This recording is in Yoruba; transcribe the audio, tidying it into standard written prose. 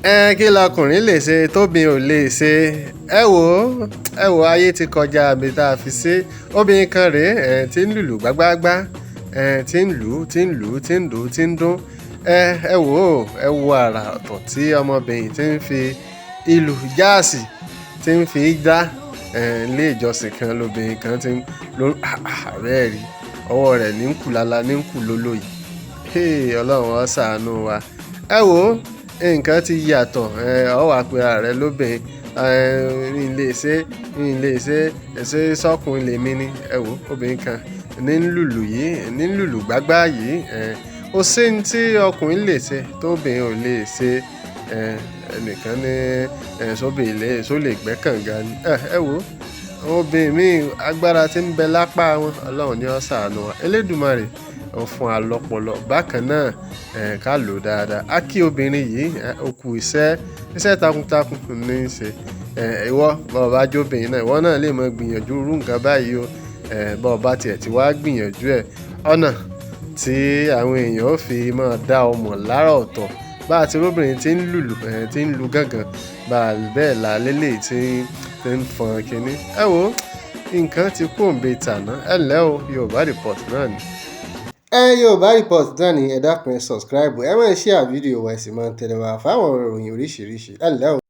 Ẹ kí lọkùnrin lè ṣe tóbìn ò lè ṣe? Ẹ wò ó, ẹ wò ó, ayé ti kọjá ibi tá a fi sí. Obìnrin kan rèé ẹ tí ń lùlù gbágbáágbá, ẹ tí ń lù ú, tí ń lù ú, tí ń dùn, tí ń dún. Ẹ ẹ wò ó, ẹ wo àrà ọ̀tọ̀ tí ọmọbìnrin tí ń fi ìlù jáàsì tí ń fi dá. Ẹ ilé ìjọsìn kan lobìnrin kan tí ń ló àbẹ́ẹ̀ rí. Ọwọ́ rẹ̀ ní ń kù lala, ní ń kù lolo yìí. Hey, Ọlọ́run ó ṣàánú wa. Ẹ wò ó, nǹkan ti yàtọ̀. Ẹ ọ wá pe ara rẹ lóbìnrin. Ẹ n lè ṣe, n lè ṣe, ṣé sọ́kùnrin lèmi ni. Ẹ wò ó, obìnrin kan ní ń lùlù yìí, ní ń lùlù gbágbá yìí. Ẹ kò sí ní tí ọkùnrin lè ṣe tóbìnrin ò lè ṣe. Ẹ ẹnìkan ní ẹ sóbìnrin lè, só lè gbẹ́ kànga ni. Ẹ wò ó, obìnrin míì agbára tí ń bẹ lápá wọn, Ọlọ́run ni ó ṣàánú wa. Elédùmarè ó fún wa lọ́pọlọ. Bákan náà, ẹ ká lò dáadáa. A kí obìnrin yìí, ẹ ó kú iṣẹ́, iṣẹ́ takuntakun ní í ṣe. Ẹ ìwọ, bó bá jóbìnrin náà, ìwọ náà lè mọ gbìyànjú irú nǹkan báyìí o. Ẹ bó bá tiẹ̀ tí wá gbìyànjú ẹ̀, ọ̀nà tí àwọn èèyàn ó fi máa dá ọ mọ̀ lára ọ̀tọ̀. Bá ti rí obìnrin tí ń lùlù, ẹ tí ń lu gángan, bá bẹ́ẹ̀ là lélẹ̀ tí ń fọn kíní. Ẹ wò ó, nǹkan ti kú òǹbẹ tàná. Ẹ ǹlẹ́ o, Yorùbá Report náà ni. Ẹ Yorùbá Report náà ni. Ẹ dákun, ẹ subscribe, ẹ máa share fídíò wa, ẹ sì máa tẹ̀lé wa fáwọn ìròyìn oríṣiríṣi. Ẹ ǹlẹ́ o.